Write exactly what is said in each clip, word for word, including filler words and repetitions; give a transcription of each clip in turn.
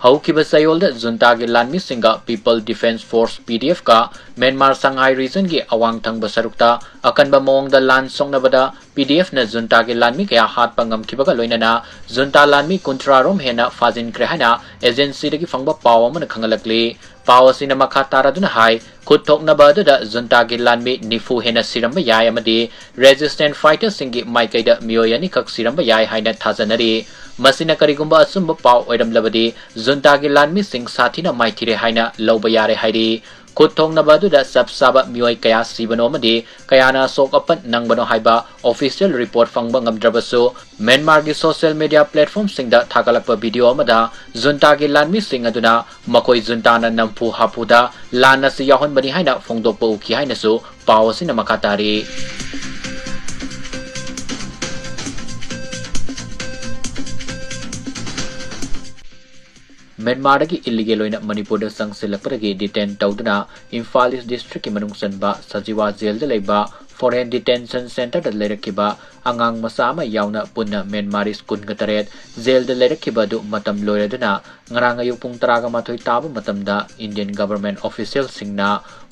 ꯍꯧꯈꯤꯕ ꯆꯌꯣꯜꯗ ꯖꯨꯟꯇꯥꯒꯤ ꯂꯥꯟꯃꯤꯁꯤꯡꯒ People Defence Force, P D F ꯀ ꯃ꯭ꯌꯥꯟꯃꯥꯔ ꯁꯪꯍꯥꯏ region ꯒꯤ ꯑꯋꯥꯡ ꯊꯪꯕ ꯁꯔꯨꯛꯇ ꯑꯀꯟꯕ ꯃꯑꯣꯡꯗ ꯂꯥꯟ ꯁꯣꯛꯅꯕꯗ P D F ꯅ ꯖꯨꯟꯇꯥꯒꯤ ꯂꯥꯟꯃꯤ ꯀꯌꯥ ꯍꯥꯠꯄ ꯉꯝꯈꯤꯕꯒ ꯂꯣꯏꯅꯅ ꯖꯨꯟꯇꯥ ꯂꯥꯟꯃꯤ ꯀꯨꯟꯊ꯭ꯔꯥ ꯔꯣꯝ ꯍꯦꯟꯅ ꯐꯥꯖꯤꯟꯈ꯭ꯔꯦ ꯍꯥꯏꯅ agency ꯗꯒꯤ ꯐꯪꯕ ꯄꯥꯎ ꯑꯃꯅ ꯈꯪꯍꯜꯂꯛꯂꯤ꯫ ꯄꯥꯎ ꯑꯁꯤꯅ ꯃꯈꯥ ꯇꯥꯔꯗꯨꯅ ꯍꯥꯏ, ꯈꯨꯠ ꯊꯣꯛꯅꯕ ꯑꯗꯨꯗ ꯖꯨꯟꯇꯥꯒꯤ ꯂꯥꯟꯃꯤ ꯅꯤꯐꯨ ꯍꯦꯟꯅ ꯁꯤꯔꯝꯕ ꯌꯥꯏ ꯑꯃꯗꯤ resistance fighter ꯁꯤꯡꯒꯤ ꯃꯥꯏꯀꯩꯗ ꯃꯤꯑꯣꯏ ꯑꯅꯤꯈꯛ ꯁꯤꯔꯝꯕ ꯌꯥꯏ ꯍꯥꯏꯅ ꯊꯥꯖꯅꯔꯤ꯫ ꯃꯁꯤꯅ ꯀꯔꯤꯒꯨꯝꯕ ꯑꯆꯨꯝꯕ ꯄꯥꯎ ꯑꯣꯏꯔꯝꯂꯕꯗꯤ ꯖꯨꯟꯇꯥꯒꯤ ꯂꯥꯟꯃꯤꯁꯤꯡ ꯁꯥꯊꯤꯅ ꯃꯥꯏꯊꯤꯔꯦ ꯍꯥꯏꯅ ꯂꯧꯕ ꯌꯥꯔꯦ ꯍꯥꯏꯔꯤ꯫ ꯈꯨꯠ ꯊꯣꯛꯅꯕ ꯑꯗꯨꯗ ꯆꯞ ꯆꯥꯕ ꯃꯤꯑꯣꯏ ꯀꯌꯥ ꯁꯤꯕꯅꯣ ꯑꯃꯗꯤ ꯀꯌꯥꯅ ꯑꯁꯣꯛ ꯑꯄꯟ ꯅꯪꯕꯅꯣ ꯍꯥꯏꯕ official report ꯐꯪꯕ ꯉꯝꯗ꯭ꯔꯕꯁꯨ, ꯃ꯭ꯌꯥꯟꯃꯥꯔꯒꯤ social media platform ꯁꯤꯡꯗ ꯊꯥꯒꯠꯂꯛꯄ video ꯑꯃꯗ ꯖꯨꯟꯇꯥꯒꯤ ꯂꯥꯟꯃꯤꯁꯤꯡ ꯑꯗꯨꯅ ꯃꯈꯣꯏ ꯖꯨꯟꯇꯥꯅ ꯅꯝꯐꯨ ꯍꯥꯐꯨꯗ ꯂꯥꯟ ꯑꯁꯤ ꯌꯥꯎꯍꯟꯕꯅꯤ ꯍꯥꯏꯅ ꯐꯣꯡꯗꯣꯛꯄ ꯎꯈꯤ ꯍꯥꯏꯅꯁꯨ ꯄꯥꯎ ꯑꯁꯤꯅ ꯃꯈꯥ ꯇꯥꯔꯤ꯫ ꯃ꯭ꯌꯥꯟꯃꯥꯔꯗꯒꯤ illegal ꯑꯣꯏꯅ ꯃꯅꯤꯄꯨꯔꯗ ꯆꯪꯁꯤꯜꯂꯛꯄꯗꯒꯤ detain ꯇꯧꯗꯨꯅ ꯏꯝꯐꯥꯜ East district ꯀꯤ ꯃꯅꯨꯡ ꯆꯟꯕ ꯁꯖꯤꯋꯥ jail ꯗ ꯂꯩꯕ foreign detention center ꯗ ꯂꯩꯔꯛꯈꯤꯕ ꯑꯉꯥꯡ ꯃꯆꯥ ꯑꯃ ꯌꯥꯎꯅ ꯄꯨꯟꯅ Myanmarese ꯀꯨꯟꯒ ꯇꯔꯦꯠ jail ꯗ ꯂꯩꯔꯛꯈꯤꯕ ꯑꯗꯨ ꯃꯇꯝ ꯂꯣꯏꯔꯗꯨꯅ ꯉꯔꯥꯡ ꯑꯌꯨꯛ ꯄꯨꯡ ꯇꯔꯥꯒ ꯃꯥꯊꯣꯏ ꯇꯥꯕ ꯃꯇꯝꯗ Indian government official ꯁꯤꯡꯅ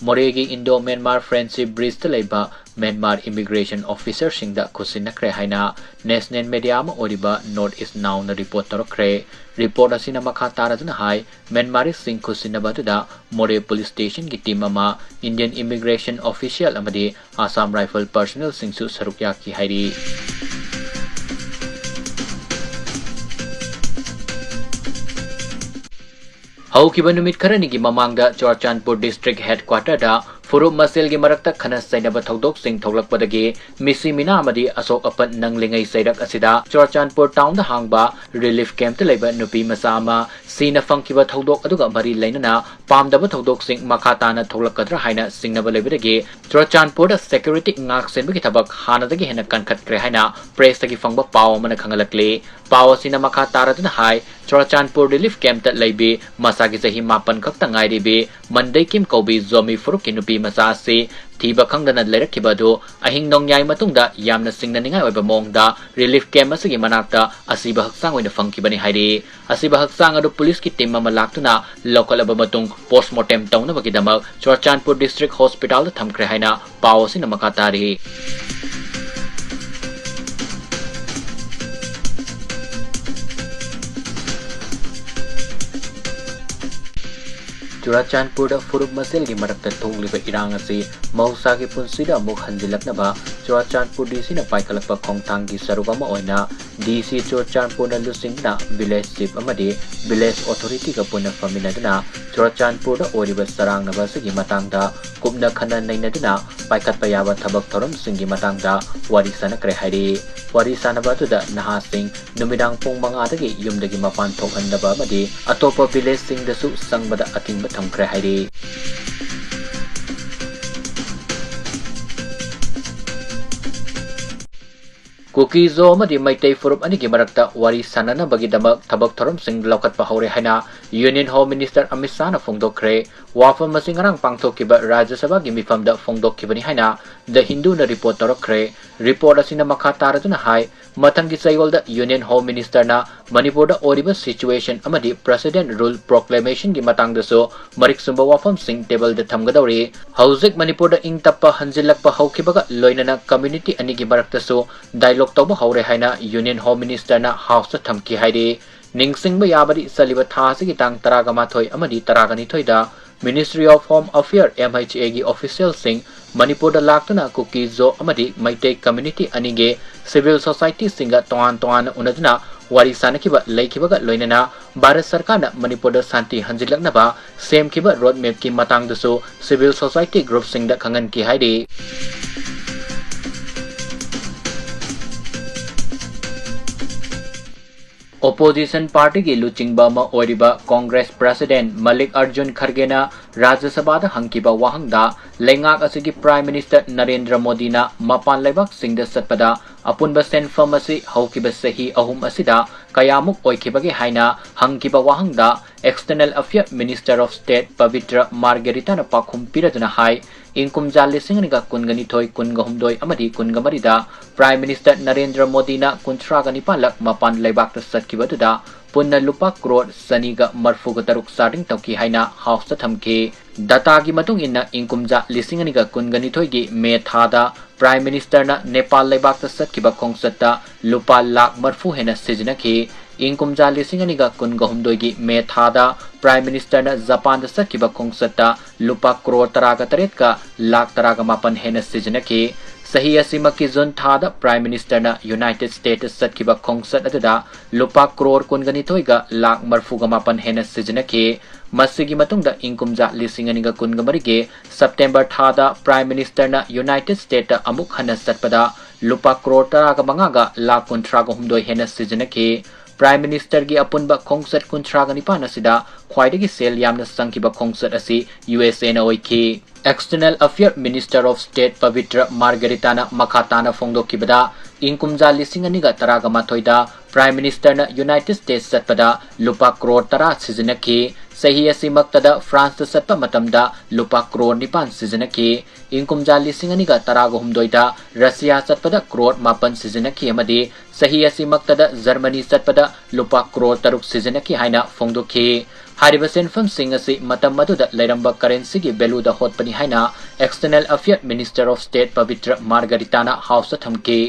ꯃꯣꯔꯦꯒꯤ Indo Myanmar Friendship Bridge ꯇ ꯂꯩꯕ ꯃ꯭ꯌꯥꯟꯃꯥꯔ immigration officer ꯁꯤꯡꯗ ꯈꯨꯠꯁꯤꯟꯅꯈ꯭ꯔꯦ ꯍꯥꯏꯅ national media ꯑꯃ ꯑꯣꯏꯔꯤꯕ North East Now ꯅ report ꯇꯧꯔꯛꯈ꯭ꯔꯦ꯫ Report ꯑꯁꯤꯅ ꯃꯈꯥ ꯇꯥꯔꯗꯨꯅ ꯍꯥꯏ, ꯃ꯭ꯌꯥꯟꯃꯥꯔꯤꯁꯤꯡ ꯈꯨꯠꯁꯤꯟꯅꯕ ꯑꯗꯨꯗ ꯃꯣꯔꯦ police station ꯒꯤ team ꯑꯃ, Indian immigration official ꯑꯃꯗꯤ Assam Rifle personnel ꯁꯤꯡꯁꯨ ꯁꯔꯨꯛ ꯌꯥꯈꯤ ꯍꯥꯏꯔꯤ꯫ ꯍꯧꯈꯤꯕ ꯅꯨꯃꯤꯠ ꯈꯔꯅꯤꯒꯤ ꯃꯃꯥꯡꯗ ꯆꯨꯔꯆꯥꯟꯄꯨꯔ district headquarter ꯗ ꯐꯨꯔꯨꯞ ꯃꯁꯦꯜꯒꯤ ꯃꯔꯛꯇ ꯈꯠꯅ ꯆꯩꯅꯕ ꯊꯧꯗꯣꯛꯁꯤꯡ ꯊꯣꯛꯂꯛꯄꯗꯒꯤ ꯃꯤꯁꯤ ꯃꯤꯅꯥ ꯑꯃꯗꯤ ꯑꯁꯣꯛ ꯑꯄꯟ ꯅꯪꯂꯤꯉꯩ ꯆꯩꯔꯛ ꯑꯁꯤꯗ ꯆꯨꯔꯆꯥꯟꯄꯨꯔ town ꯗ ꯍꯥꯡꯕ relief camp ꯇ ꯂꯩꯕ ꯅꯨꯄꯤ ꯃꯆꯥ ꯑꯃ ꯁꯤꯅ ꯐꯪꯈꯤꯕ ꯊꯧꯗꯣꯛ ꯑꯗꯨꯒ ꯃꯔꯤ ꯂꯩꯅꯅ ꯄꯥꯝꯗꯕ ꯊꯧꯗꯣꯛꯁꯤꯡ ꯃꯈꯥ ꯇꯥꯅ ꯊꯣꯛꯂꯛꯀꯗ꯭ꯔꯥ ꯍꯥꯏꯅ ꯆꯤꯡꯅꯕ ꯂꯩꯕꯗꯒꯤ ꯆꯨꯔꯆꯥꯟꯄꯨꯔꯗ security ꯉꯥꯛ ꯁꯦꯟꯕꯒꯤ ꯊꯕꯛ ꯍꯥꯟꯅꯗꯒꯤ ꯍꯦꯟꯅ ꯀꯟꯈꯠꯈ꯭ꯔꯦ ꯍꯥꯏꯅ press ꯇꯒꯤ ꯐꯪꯕ ꯄꯥꯎ ꯑꯃꯅ ꯈꯪꯍꯜꯂꯛꯂꯤ꯫ ꯄꯥꯎ ꯑꯁꯤꯅ ꯃꯈꯥ ꯇꯥꯔꯗꯨꯅ ꯍꯥꯏ, ꯆꯨꯔꯆꯥꯟꯄꯨꯔ relief camp ꯇ ꯂꯩꯕꯤ ꯃꯁꯥꯒꯤ ꯆꯍꯤ ꯃꯥꯄꯟ ꯈꯛꯇ ꯉꯥꯏꯔꯤꯕꯤ ꯃꯟꯗꯩ ꯀꯤꯝ ꯀꯧꯕꯤ ꯖꯣꯃꯤ ꯐꯨꯔꯨꯞꯀꯤ ꯅꯨꯄꯤ ꯃꯆꯥ ꯑꯁꯤ ꯊꯤꯕ ꯈꯪꯗꯅ ꯂꯩꯔꯛꯈꯤꯕ ꯑꯗꯨ ꯑꯍꯤꯡ ꯅꯣꯡꯌꯥꯏ ꯃꯇꯨꯡꯗ ꯌꯥꯝꯅ ꯆꯤꯡꯅꯅꯤꯡꯉꯥꯏ ꯑꯣꯏꯕ ꯃꯑꯣꯡꯗ relief camp ꯑꯁꯤꯒꯤ ꯃꯅꯥꯛꯇ ꯑꯁꯤꯕ ꯍꯛꯆꯥꯡ ꯑꯣꯏꯅ ꯐꯪꯈꯤꯕꯅꯤ ꯍꯥꯏꯔꯤ꯫ ꯑꯁꯤꯕ ꯍꯛꯆꯥꯡ ꯑꯗꯨ ꯄꯨꯂꯤꯁꯀꯤ team ꯑꯃ ꯂꯥꯛꯇꯨꯅ ꯂꯧꯈꯠꯂꯕ ꯃꯇꯨꯡ post mortem ꯇꯧꯅꯕꯒꯤꯗꯃꯛ ꯆꯨꯔꯥꯆꯥꯟꯄꯨꯔ district hospitalꯗ ꯊꯝꯈ꯭ꯔꯦ ꯍꯥꯏꯅ ꯄꯥꯎ ꯑꯁꯤꯅ ꯃꯈꯥ ꯇꯥꯔꯤ꯫ ꯆꯨꯔꯥꯆꯥꯟꯄꯨꯔꯗ ꯐꯨꯔꯨꯞ ꯃꯁꯦꯜꯒꯤ ꯃꯔꯛꯇ ꯊꯣꯛꯂꯤꯕ ꯏꯔꯥꯡ ꯑꯁꯤ ꯃꯍꯧꯁꯥꯒꯤ ꯄꯨꯟꯁꯤꯗ ꯑꯃꯨꯛ ꯍꯟꯖꯤꯜꯂꯛꯅꯕ ꯆꯨꯔꯥꯆꯥꯟꯄꯨꯔ DC ꯅ ꯄꯥꯏꯈꯠꯂꯛꯄ ꯈꯣꯡꯊꯥꯡꯒꯤ ꯁꯔꯨꯛ ꯑꯃ ꯑꯣꯏꯅ DC ꯆꯨꯔꯥꯆꯥꯟꯄꯨꯔꯅ ꯂꯨꯆꯤꯡꯗꯨꯅ village chief ꯑꯃꯗꯤ village authorityꯒ ꯄꯨꯟꯅ ꯐꯝꯃꯤꯟꯅꯗꯨꯅ ꯆꯨꯔꯥꯆꯥꯟꯄꯨꯔꯗ ꯑꯣꯏꯔꯤꯕ ꯆꯔꯥꯡꯅꯕ ꯑꯁꯤꯒꯤ ꯃꯇꯥꯡꯗ ꯀꯨꯞꯅ ꯈꯟꯅ ꯅꯩꯅꯗꯨꯅ ꯄꯥꯏꯈꯠꯄ ꯌꯥꯕ ꯊꯕꯛ ꯊꯧꯔꯝꯁꯤꯡꯒꯤ ꯃꯇꯥꯡꯗ ꯋꯥꯔꯤ ꯁꯥꯟꯅꯈ꯭ꯔꯦ ꯍꯥꯏꯔꯤ꯫ ꯋꯥꯔꯤ ꯁꯥꯟꯅꯕ ꯑꯗꯨꯗ ꯅꯍꯥꯁꯤꯡ ꯅꯨꯃꯤꯗꯥꯡ ꯄꯨꯡ ꯃꯉꯥꯗꯒꯤ ꯌꯨꯝꯗꯒꯤ ꯃꯄꯥꯟ ꯊꯣꯛꯍꯟꯗꯕ ꯑꯃꯗꯤ ꯑꯇꯣꯞꯄ villageꯁꯤꯡꯗꯁꯨ ꯆꯪꯕꯗ ꯑꯊꯤꯡꯕ ꯊꯝꯈ꯭ꯔꯦ ꯍꯥꯏꯔꯤ꯫ ꯀꯨꯀꯤ ꯖꯣ ꯑꯃꯗꯤ ꯃꯩꯇꯩ ꯐꯨꯔꯨꯞ ꯑꯅꯤꯒꯤ ꯃꯔꯛꯇ ꯋꯥꯔꯤ ꯁꯥꯟꯅꯅꯕꯒꯤꯗꯃꯛ ꯊꯕꯛ ꯊꯧꯔꯝꯁꯤꯡ ꯂꯧꯈꯠꯄ ꯍꯧꯔꯦ ꯍꯥꯏꯅ Union Home Minister ꯑꯃꯤꯠ ꯁꯥꯍꯅ ꯐꯣꯡꯗꯣꯛꯈ꯭ꯔꯦ꯫ ꯋꯥꯐꯝ ꯑꯁꯤ ꯉꯔꯥꯡ ꯄꯥꯡꯊꯣꯛꯈꯤꯕ ꯔꯥꯖ꯭ꯌ ꯁꯚꯥꯒꯤ ꯃꯤꯐꯝꯗ ꯐꯣꯡꯗꯣꯛꯈꯤꯕꯅꯤ ꯍꯥꯏꯅ The Hinduꯅ report ꯇꯧꯔꯛꯈ꯭ꯔꯦ꯫ Report ꯑꯁꯤꯅ ꯃꯈꯥ ꯇꯥꯔꯗꯨꯅ ꯍꯥꯏ, ꯃꯊꯪꯒꯤ ꯆꯌꯣꯜꯗ Union Home Ministerꯅ ꯃꯅꯤꯄꯨꯔꯗ ꯑꯣꯏꯔꯤꯕ situation ꯑꯃꯗꯤ President Rule Proclamationꯒꯤ ꯃꯇꯥꯡꯗꯁꯨ ꯃꯔꯤꯛ ꯆꯨꯝꯕ ꯋꯥꯐꯝꯁꯤꯡ tableꯗ ꯊꯝꯒꯗꯧꯔꯤ꯫ ꯍꯧꯖꯤꯛ ꯃꯅꯤꯄꯨꯔꯗ ꯏꯪ ꯇꯞꯄ ꯍꯟꯖꯤꯜꯂꯛꯄ ꯍꯧꯈꯤꯕꯒ ꯂꯣꯏꯅꯅ community ꯑꯅꯤꯒꯤ ꯃꯔꯛꯇꯁꯨ dialogue ꯇꯧꯕ ꯍꯧꯔꯦ ꯍꯥꯏꯅ Union Home Ministerꯅ Houseꯇ ꯊꯝꯈꯤ ꯍꯥꯏꯔꯤ꯫ ꯅꯤꯡꯁꯤꯡꯕ ꯌꯥꯕꯗꯤ, ꯆꯠꯂꯤꯕ ꯊꯥ ꯑꯁꯤꯒꯤ ꯇꯥꯡ ꯇꯔꯥꯒ ꯃꯥꯊꯣꯏ ꯑꯃꯗꯤ ꯇꯔꯥꯒ ꯅꯤꯊꯣꯏꯗ Ministry of Home Affairs, MHAꯒꯤ officialꯁꯤꯡ ꯃꯅꯤꯄꯨꯔꯗ ꯂꯥꯛꯇꯨꯅ ꯀꯨꯀꯤ ꯖꯣ ꯑꯃꯗꯤ ꯃꯩꯇꯩ community ꯑꯅꯤꯒꯤ civil societyꯁꯤꯡꯒ ꯇꯣꯉꯥꯟ ꯇꯣꯉꯥꯟꯅ ꯎꯅꯗꯨꯅ ꯋꯥꯔꯤ ꯁꯥꯅꯈꯤꯕ ꯂꯩꯈꯤꯕꯒ ꯂꯣꯏꯅꯅ ꯚꯥꯔꯠ ꯁꯔꯀꯥꯔꯅ ꯃꯅꯤꯄꯨꯔꯗ ꯁꯥꯟꯇꯤ ꯍꯟꯖꯤꯜꯂꯛꯅꯕ ꯁꯦꯝꯈꯤꯕ road mapꯀꯤ ꯃꯇꯥꯡꯗꯁꯨ civil society groupꯁꯤꯡꯗ ꯈꯪꯍꯟꯈꯤ ꯍꯥꯏꯔꯤ꯫ Opposition partyꯒꯤ ꯂꯨꯆꯤꯡꯕ ꯑꯃ ꯑꯣꯏꯔꯤꯕ Congress President ꯃꯜꯂꯤꯛ ꯑꯔꯖꯨꯟ ꯈꯔꯒꯦꯅ ꯔꯥꯖ꯭ꯌ ꯁꯚꯥꯗ ꯍꯪꯈꯤꯕ ꯋꯥꯍꯪꯗ, ꯂꯩꯉꯥꯛ ꯑꯁꯤꯒꯤ Prime Minister ꯅꯔꯦꯟꯗ꯭ꯔ ꯃꯣꯗꯤꯅ ꯃꯄꯥꯟ ꯂꯩꯕꯥꯛꯁꯤꯡꯗ ꯆꯠꯄꯗ ꯑꯄꯨꯟꯕ ꯁꯦꯟꯐꯝ ꯑꯁꯤ ꯍꯧꯈꯤꯕ ꯆꯍꯤ ꯑꯍꯨꯝ ꯑꯁꯤꯗ ꯀꯌꯥꯃꯨꯛ ꯑꯣꯏꯈꯤꯕꯒꯦ ꯍꯥꯏꯅ ꯍꯪꯈꯤꯕ ꯋꯥꯍꯪꯗ External Affair Minister of State Pavitra ꯃꯥꯔꯒꯦꯔꯤꯇꯥꯅ ꯄꯥꯎꯈꯨꯝ ꯄꯤꯔꯗꯨꯅ ꯍꯥꯏ, ꯏꯪ ꯀꯨꯝꯖꯥ ꯂꯤꯁꯤꯡ ꯑꯅꯤꯒ ꯀꯨꯟꯒ ꯅꯤꯊꯣꯏ ꯀꯨꯟꯒ ꯍꯨꯝꯗꯣꯏ ꯑꯃꯗꯤ ꯀꯨꯟꯒ ꯃꯔꯤꯗ Prime Minister ꯅꯔꯦꯟꯗ꯭ꯔ ꯃꯣꯗꯤꯅ ꯀꯨꯟꯊ꯭ꯔꯥꯒ ꯅꯤꯄꯥꯟ ꯂꯛ ꯃꯄꯥꯟ ꯂꯩꯕꯥꯛꯇ ꯆꯠꯈꯤꯕ ꯑꯗꯨꯗ ꯄꯨꯟꯅ ꯂꯨꯄꯥ ꯀ꯭ꯔꯣꯔ ꯆꯅꯤꯒ ꯃꯔꯐꯨꯒ ꯇꯔꯨꯛ charging ꯇꯧꯈꯤ ꯍꯥꯏꯅ House ꯇ ꯊꯝꯈꯤ꯫ Data ꯒꯤ ꯃꯇꯨꯡ ꯏꯟꯅ ꯏꯪ ꯀꯨꯝꯖꯥ ꯂꯤꯁꯤꯡ ꯑꯅꯤꯒ ꯀꯨꯟꯒ ꯅꯤꯊꯣꯏꯒꯤ May ꯊꯥꯗ Prime Minister ꯅ ꯅꯦꯄꯥꯜ ꯂꯩꯕꯥꯛꯇ ꯆꯠꯈꯤꯕ ꯈꯣꯡꯆꯠꯇ ꯂꯨꯄꯥ ꯂꯥꯈ ꯃꯔꯐꯨ ꯍꯦꯟꯅ ꯁꯤꯖꯤꯟꯅꯈꯤ꯫ ꯏꯪ ꯀꯨꯝꯖꯥ ꯂꯤꯁꯤꯡ ꯑꯅꯤꯒ ꯀꯨꯟꯒ ꯍꯨꯝꯗꯣꯏꯒꯤ May ꯊꯥꯗ Prime Minister ꯅ ꯖꯄꯥꯟꯗ ꯆꯠꯈꯤꯕ ꯈꯣꯡꯆꯠꯇ ꯂꯨꯄꯥ ꯀ꯭ꯔꯣꯔ ꯇꯔꯥꯒ ꯇꯔꯦꯠꯀ ꯂꯥꯈ ꯇꯔꯥꯒ ꯃꯥꯄꯟ ꯍꯦꯟꯅ ꯁꯤꯖꯤꯟꯅꯈꯤ꯫ ꯆꯍꯤ ꯑꯁꯤꯃꯛꯀꯤ June ꯊꯥꯗ Prime Minister ꯅ United States ꯇ ꯆꯠꯈꯤꯕ ꯈꯣꯡꯆꯠ ꯑꯗꯨꯗ ꯂꯨꯄꯥ ꯀ꯭ꯔꯣꯔ ꯀꯨꯟꯒ ꯅꯤꯊꯣꯏꯒ ꯂꯥꯈ ꯃꯔꯐꯨꯒ ꯃꯥꯄꯟ ꯍꯦꯟꯅ ꯁꯤꯖꯤꯟꯅꯈꯤ꯫ ꯃꯁꯤꯒꯤ ꯃꯇꯨꯡꯗ ꯏꯪ ꯀꯨꯝꯖꯥ ꯂꯤꯁꯤꯡ ꯑꯅꯤꯒ ꯀꯨꯟꯒ ꯃꯔꯤꯒꯤ September ꯊꯥꯗ Prime Minister ꯅ United States ꯇ ꯑꯃꯨꯛ ꯍꯟꯅ ꯆꯠꯄꯗ ꯂꯨꯄꯥ ꯀ꯭ꯔꯣꯔ ꯇꯔꯥꯒ ꯃꯉꯥꯒ ꯂꯥꯈ ꯀꯨꯟꯊ꯭ꯔꯥꯒ ꯍꯨꯝꯗꯣꯏ ꯍꯦꯟꯅ ꯁꯤꯖꯤꯟꯅꯈꯤ꯫ Prime Minister ꯒꯤ ꯑꯄꯨꯟꯕ ꯈꯣꯡꯆꯠ ꯀꯨꯟꯊ꯭ꯔꯥꯒ ꯅꯤꯄꯥꯟ ꯑꯁꯤꯗ ꯈ꯭ꯋꯥꯏꯗꯒꯤ ꯁꯦꯜ ꯌꯥꯝꯅ ꯆꯪꯈꯤꯕ ꯈꯣꯡꯆꯠ ꯑꯁꯤ U S A ꯅ ꯑꯣꯏꯈꯤ꯫ External Affair Minister of State Pavitra ꯃꯥꯔꯒꯔꯤꯇꯥꯅ ꯃꯈꯥ ꯇꯥꯅ ꯐꯣꯡꯗꯣꯛꯈꯤꯕꯗ, ꯏꯪ ꯀꯨꯝꯖꯥ ꯂꯤꯁꯤꯡ ꯑꯅꯤꯒ ꯇꯔꯥꯒ ꯃꯥꯊꯣꯏꯗ Prime Minister ꯅ United States ꯆꯠꯄꯗ ꯂꯨꯄꯥ ꯀ꯭ꯔꯣꯔ ꯇꯔꯥ ꯁꯤꯖꯤꯟꯅꯈꯤ꯫ ꯆꯍꯤ ꯑꯁꯤꯃꯛꯇꯗ France ꯇ ꯆꯠꯄ ꯃꯇꯝꯗ ꯂꯨꯄꯥ ꯀ꯭ꯔꯣꯔ ꯅꯤꯄꯥꯟ ꯁꯤꯖꯤꯟꯅꯈꯤ꯫ ꯏꯪ ꯀꯨꯝꯖꯥ ꯂꯤꯁꯤꯡ ꯑꯅꯤꯒ ꯇꯔꯥꯒ ꯍꯨꯝꯗꯣꯏꯗ Russia ꯆꯠꯄꯗ ꯀ꯭ꯔꯣꯔ ꯃꯥꯄꯟ ꯁꯤꯖꯤꯟꯅꯈꯤ ꯑꯃꯗꯤ ꯆꯍꯤ ꯑꯁꯤꯃꯛꯇꯗ Germany ꯆꯠꯄꯗ ꯂꯨꯄꯥ ꯀ꯭ꯔꯣꯔ ꯇꯔꯨꯛ ꯁꯤꯖꯤꯟꯅꯈꯤ ꯍꯥꯏꯅ ꯐꯣꯡꯗꯣꯛꯈꯤ꯫ ꯍꯥꯏꯔꯤꯕ ꯁꯦꯟꯐꯝꯁꯤꯡ ꯑꯁꯤ ꯃꯇꯝ ꯑꯗꯨꯗ ꯂꯩꯔꯝꯕ currency ꯒꯤ value ꯗ ꯍꯣꯠꯄꯅꯤ ꯍꯥꯏꯅ External Affair Minister of State Pavitra ꯃꯥꯔꯒꯔꯤꯇꯥꯅ House ꯇ ꯊꯝꯈꯤ꯫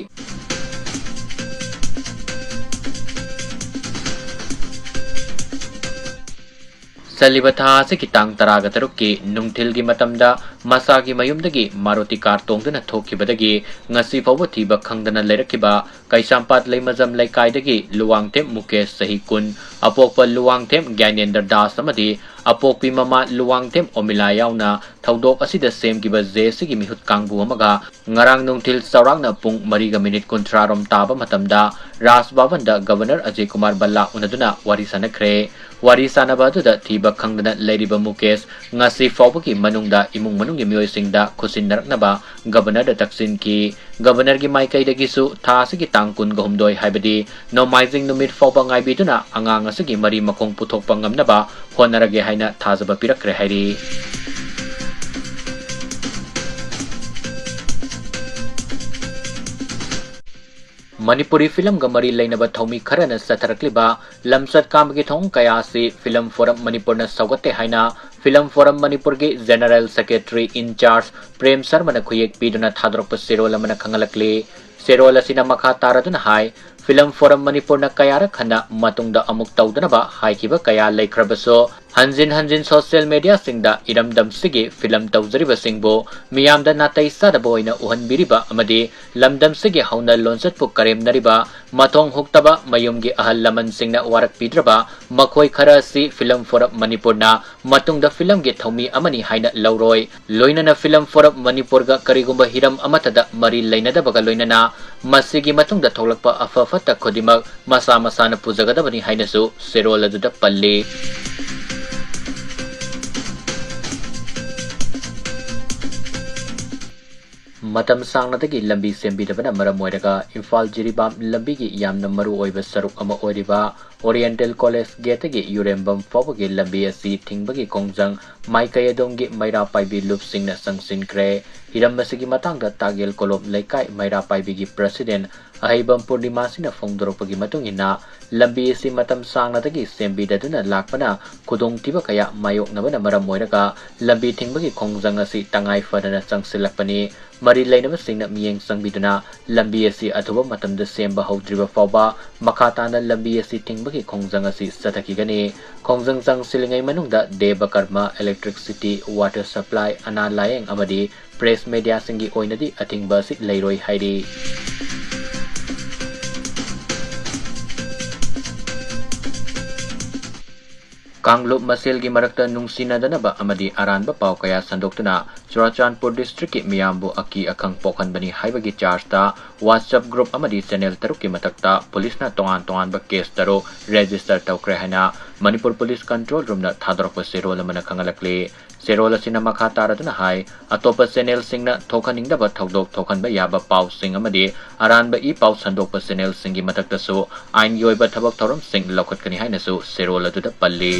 ꯆꯠꯂꯤꯕ ꯊꯥ ꯑꯁꯤꯒꯤ ꯇꯥꯡ ꯇꯔꯥꯒ ꯇꯔꯨꯛꯀꯤ ꯅꯨꯡꯊꯤꯜꯒꯤ ꯃꯇꯝꯗ ꯃꯁꯥꯒꯤ ꯃꯌꯨꯝꯗꯒꯤ Maruti car ꯇꯣꯡꯗꯨꯅ ꯊꯣꯛꯈꯤꯕꯗꯒꯤ ꯉꯁꯤ ꯐꯥꯎꯕ ꯊꯤꯕ ꯈꯪꯗꯅ ꯂꯩꯔꯛꯈꯤꯕ ꯀꯩꯁꯥꯝꯄꯥꯠ ꯂꯩꯃꯖꯝ ꯂꯩꯀꯥꯏꯗꯒꯤ ꯂꯨꯋꯥꯡꯊꯦꯝ ꯃꯨꯀꯦꯁ ꯆꯍꯤ ꯀꯨꯟ, ꯑꯄꯣꯛꯄ ꯂꯨꯋꯥꯡꯊꯦꯝ ꯒ꯭ꯌꯥꯅꯦꯟꯗ꯭ꯔ ꯗꯥꯁ ꯑꯃꯗꯤ ꯑꯄꯣꯛꯄꯤ ꯃꯃꯥ ꯂꯨꯋꯥꯡꯊꯦꯝ ꯑꯣꯃꯤꯂꯥ ꯌꯥꯎꯅ ꯊꯧꯗꯣꯛ ꯑꯁꯤꯗ ꯁꯦꯝꯈꯤꯕ J C ꯒꯤ ꯃꯤꯍꯨꯠ ꯀꯥꯡꯕꯨ ꯑꯃꯒ ꯉꯔꯥꯡ ꯅꯨꯡꯊꯤꯜ ꯆꯥꯎꯔꯥꯛꯅ ꯄꯨꯡ ꯃꯔꯤꯒ minute ꯀꯨꯟꯊ꯭ꯔꯥ ꯔꯣꯝ ꯇꯥꯕ ꯃꯇꯝꯗ ꯔꯥꯖ ꯚꯕꯟꯗ Governor ꯑꯖꯌ ꯀꯨꯃꯥꯔ ꯚꯜꯂꯥ ꯎꯅꯗꯨꯅ ꯋꯥꯔꯤ ꯁꯥꯟꯅꯈ꯭ꯔꯦ꯫ ꯋꯥꯔꯤ ꯁꯥꯟꯅꯕ ꯑꯗꯨꯗ ꯊꯤꯕ ꯈꯪꯗꯅ ꯂꯩꯔꯤꯕ ꯃꯨꯀꯦꯁ ꯉꯁꯤ ꯐꯥꯎꯕꯒꯤ ꯃꯅꯨꯡꯗ ꯏꯃꯨꯡ ꯃꯅꯨꯡꯒꯤ ꯃꯤꯑꯣꯏꯁꯤꯡꯗ ꯈꯨꯠꯁꯤꯟꯅꯔꯛꯅꯕ Governor ꯗ ꯇꯛꯁꯤꯟꯈꯤ꯫ Governor ꯒꯤ ꯃꯥꯏꯀꯩꯗꯒꯤꯁꯨ ꯊꯥ ꯑꯁꯤꯒꯤ ꯇꯥꯡ ꯀꯨꯟꯒ ꯍꯨꯝꯗꯣꯏ, ꯍꯥꯏꯕꯗꯤ ꯅꯣꯡꯃꯥꯏꯖꯤꯡ ꯅꯨꯃꯤꯠ ꯐꯥꯎꯕ ꯉꯥꯏꯕꯤꯗꯨꯅ ꯑꯉꯥꯡ ꯑꯁꯤꯒꯤ ꯃꯔꯤ ꯃꯈꯣꯡ ꯄꯨꯊꯣꯛꯄ ꯉꯝꯅꯕ ꯍꯣꯠꯅꯔꯒꯦ ꯍꯥꯏꯅ ꯊꯥꯖꯕ ꯄꯤꯔꯛꯈ꯭ꯔꯦ ꯍꯥꯏꯔꯤ꯫ ꯃꯅꯤꯄꯨꯔꯤ ꯐꯤꯂꯝꯒ ꯃꯔꯤ ꯂꯩꯅꯕ ꯊꯧꯃꯤ ꯈꯔꯅ ꯆꯠꯊꯔꯛꯂꯤꯕ ꯂꯝꯆꯠ ꯀꯥꯝꯕꯒꯤ ꯊꯧꯑꯣꯡ ꯀꯌꯥ ꯑꯁꯤ Film Forum ꯃꯅꯤꯄꯨꯔꯅ ꯁꯧꯒꯠꯇꯦ ꯍꯥꯏꯅ Film Forum ꯃꯅꯤꯄꯨꯔꯒꯤ General Secretary in Charge Prem ꯁꯔꯃꯅ ꯈꯨꯌꯦꯛ ꯄꯤꯗꯨꯅ ꯊꯥꯗꯣꯔꯛꯄ ꯆꯦꯔꯣꯜ ꯑꯃꯅ ꯈꯪꯍꯜꯂꯛꯂꯤ꯫ ꯆꯦꯔꯣꯜ ꯑꯁꯤꯅ ꯃꯈꯥ ꯇꯥꯔꯗꯨꯅ ꯍꯥꯏ, Film Forum ꯃꯅꯤꯄꯨꯔꯅ ꯀꯌꯥꯔꯛ ꯍꯟꯅ ꯃꯇꯨꯡꯗ ꯑꯃꯨꯛ ꯇꯧꯗꯅꯕ ꯍꯥꯏꯈꯤꯕ ꯀꯌꯥ ꯂꯩꯈ꯭ꯔꯕꯁꯨ, ꯍꯟꯖꯤꯟ ꯍꯟꯖꯤꯟ social media ꯁꯤꯡꯗ ꯏꯔꯝꯗꯝꯁꯤꯒꯤ ꯐꯤꯂꯝ ꯇꯧꯖꯔꯤꯕꯁꯤꯡꯕꯨ ꯃꯤꯌꯥꯝꯗ ꯅꯥꯇꯩ ꯆꯥꯗꯕ ꯑꯣꯏꯅ ꯎꯍꯟꯕꯤꯔꯤꯕ ꯑꯃꯗꯤ ꯂꯝꯗꯝꯁꯤꯒꯤ ꯍꯧꯅ ꯂꯣꯟꯆꯠꯄꯨ ꯀꯔꯦꯝꯅꯔꯤꯕ, ꯃꯊꯣꯡ ꯍꯨꯛꯇꯕ ꯃꯌꯨꯝꯒꯤ ꯑꯍꯜ ꯂꯃꯟꯁꯤꯡꯅ ꯋꯥꯔꯛꯄꯤꯗ꯭ꯔꯕ ꯃꯈꯣꯏ ꯈꯔ ꯑꯁꯤ Film Forum ꯃꯅꯤꯄꯨꯔꯅ ꯃꯇꯨꯡꯗ ꯐꯤꯂꯝꯒꯤ ꯊꯧꯃꯤ ꯑꯃꯅꯤ ꯍꯥꯏꯅ ꯂꯧꯔꯣꯏ꯫ ꯂꯣꯏꯅꯅ Film Forum ꯃꯅꯤꯄꯨꯔꯒ ꯀꯔꯤꯒꯨꯝꯕ ꯍꯤꯔꯝ ꯑꯃꯠꯇꯗ ꯃꯔꯤ ꯂꯩꯅꯗꯕꯒ ꯂꯣꯏꯅꯅ ꯃꯁꯤꯒꯤ ꯃꯇꯨꯡꯗ ꯊꯣꯛꯂꯛꯄ ꯑꯐ ꯐꯠꯇ ꯈꯨꯗꯤꯡꯃꯛ ꯃꯁꯥ ꯃꯁꯥꯅ ꯄꯨꯖꯒꯗꯕꯅꯤ ꯍꯥꯏꯅꯁꯨ ꯆꯦꯔꯣꯜ ꯑꯗꯨꯗ ꯄꯜꯂꯤ꯫ ꯃꯇꯝ ꯁꯥꯡꯅꯗꯒꯤ ꯂꯝꯕꯤ ꯁꯦꯝꯕꯤꯗꯕꯅ ꯃꯔꯝ ꯑꯣꯏꯔꯒ ꯏꯝꯐꯥꯜ ꯖꯤꯔꯤꯕꯥꯝ ꯂꯝꯕꯤꯒꯤ ꯌꯥꯝꯅ ꯃꯔꯨ ꯑꯣꯏꯕ ꯁꯔꯨꯛ ꯑꯃ ꯑꯣꯏꯔꯤꯕ Oriental College Gate ꯇꯒꯤ ꯌꯨꯔꯦꯝꯕꯝ ꯐꯥꯎꯕꯒꯤ ꯂꯝꯕꯤ ꯑꯁꯤ ꯊꯤꯡꯕꯒꯤ ꯈꯣꯡꯖꯪ ꯃꯥꯏꯀꯩ ꯑꯗꯣꯝꯒꯤ ꯃꯩꯔꯥ ꯄꯥꯏꯕꯤ ꯂꯨꯞꯁꯤꯡꯅ ꯆꯪꯁꯤꯟꯈ꯭ꯔꯦ꯫ ꯍꯤꯔꯝ ꯑꯁꯤꯒꯤ ꯃꯇꯥꯡꯗ ꯇꯥꯒꯦꯜ ꯀꯣꯂꯣꯝ ꯂꯩꯀꯥꯏ ꯃꯩꯔꯥ ꯄꯥꯏꯕꯤꯒꯤ President ꯑꯍꯩꯕꯝ ꯄꯨꯔꯅꯤꯃꯥꯁꯤꯅ ꯐꯣꯡꯗꯣꯔꯛꯄꯒꯤ ꯃꯇꯨꯡ ꯏꯟꯅ, ꯂꯝꯕꯤ ꯑꯁꯤ ꯃꯇꯝ ꯁꯥꯡꯅꯗꯒꯤ ꯁꯦꯝꯕꯤꯗꯗꯨꯅ ꯂꯥꯛꯄꯅ ꯈꯨꯗꯣꯡꯊꯤꯕ ꯀꯌꯥ ꯃꯥꯌꯣꯛꯅꯕꯅ ꯃꯔꯝ ꯑꯣꯏꯔꯒ ꯂꯝꯕꯤ ꯊꯤꯡꯕꯒꯤ ꯈꯣꯡꯖꯪ ꯑꯁꯤ ꯇꯉꯥꯏ ꯐꯗꯅ ꯆꯪꯁꯤꯜꯂꯛꯄꯅꯤ꯫ ꯃꯔꯤ ꯂꯩꯅꯕꯁꯤꯡꯅ ꯃꯤꯠꯌꯦꯡ ꯆꯪꯕꯤꯗꯨꯅ ꯂꯝꯕꯤ ꯑꯁꯤ ꯑꯊꯨꯕ ꯃꯇꯝꯗ ꯁꯦꯝꯕ ꯍꯧꯗ꯭ꯔꯤꯕ ꯐꯥꯎꯕ ꯃꯈꯥ ꯇꯥꯅ ꯂꯝꯕꯤ ꯑꯁꯤ ꯊꯤꯡꯕꯒꯤ ꯈꯣꯡꯖꯪ ꯑꯁꯤ ꯆꯠꯊꯈꯤꯒꯅꯤ꯫ ꯈꯣꯡꯖꯪ ꯆꯪꯁꯤꯜꯂꯤꯉꯩ ꯃꯅꯨꯡꯗ ꯗꯦꯕ ꯀꯔꯃ, Electricity, Water Supply, ꯑꯅꯥ ꯂꯥꯌꯦꯡ ꯑꯃꯗꯤ Press Media ꯁꯤꯡꯒꯤ ꯑꯣꯏꯅꯗꯤ ꯑꯊꯤꯡꯕ ꯑꯁꯤ ꯂꯩꯔꯣꯏ ꯍꯥꯏꯔꯤ꯫ ꯀꯥꯡꯂꯨꯞ ꯃꯁꯦꯜꯒꯤ ꯃꯔꯛꯇ ꯅꯨꯡꯁꯤꯅꯗꯅꯕ ꯑꯃꯗꯤ ꯑꯔꯥꯟꯕ ꯄꯥꯎ ꯀꯌꯥ ꯁꯟꯗꯣꯛꯇꯨꯅ ꯆꯨꯔꯥꯆꯥꯟꯄꯨꯔ district ꯀꯤ ꯃꯤꯌꯥꯝꯕꯨ ꯑꯀꯤ ꯑꯈꯪ ꯄꯣꯛꯍꯟꯕꯅꯤ ꯍꯥꯏꯕꯒꯤ charge ꯇ WhatsApp group ꯑꯃꯗꯤ channel ꯇꯔꯨꯛꯀꯤ ꯃꯊꯛꯇ police ꯅ ꯇꯣꯉꯥꯟ ꯇꯣꯉꯥꯟꯕ case ꯇꯔꯨꯛ register ꯇꯧꯈ꯭ꯔꯦ ꯍꯥꯏꯅ ꯃꯅꯤꯄꯨꯔ ꯄꯨꯂꯤꯁ ꯀꯟꯇ꯭ꯔꯣꯜ ꯔꯨꯝꯅ ꯊꯥꯗꯣꯔꯛꯄ ꯆꯦꯔꯣꯜ ꯑꯃꯅ ꯈꯪꯍꯜꯂꯛꯂꯤ꯫ ꯆꯦꯔꯣꯜ ꯑꯁꯤꯅ ꯃꯈꯥ ꯇꯥꯔꯗꯨꯅ ꯍꯥꯏ, ꯑꯇꯣꯞꯄ ꯆꯦꯅꯦꯜꯁꯤꯡꯅ ꯊꯣꯛꯍꯟꯅꯤꯡꯗꯕ ꯊꯧꯗꯣꯛ ꯊꯣꯛꯍꯟꯕ ꯌꯥꯕ ꯄꯥꯎꯁꯤꯡ ꯑꯃꯗꯤ ꯑꯔꯥꯟꯕ ꯏ ꯄꯥꯎ ꯁꯟꯗꯣꯛꯄ ꯆꯦꯅꯦꯜꯁꯤꯡꯒꯤ ꯃꯊꯛꯇꯁꯨ ꯑꯥꯏꯟꯒꯤ ꯑꯣꯏꯕ ꯊꯕꯛ ꯊꯧꯔꯝꯁꯤꯡ ꯂꯧꯈꯠꯀꯅꯤ ꯍꯥꯏꯅꯁꯨ ꯆꯦꯔꯣꯜ ꯑꯗꯨꯗ ꯄꯜꯂꯤ꯫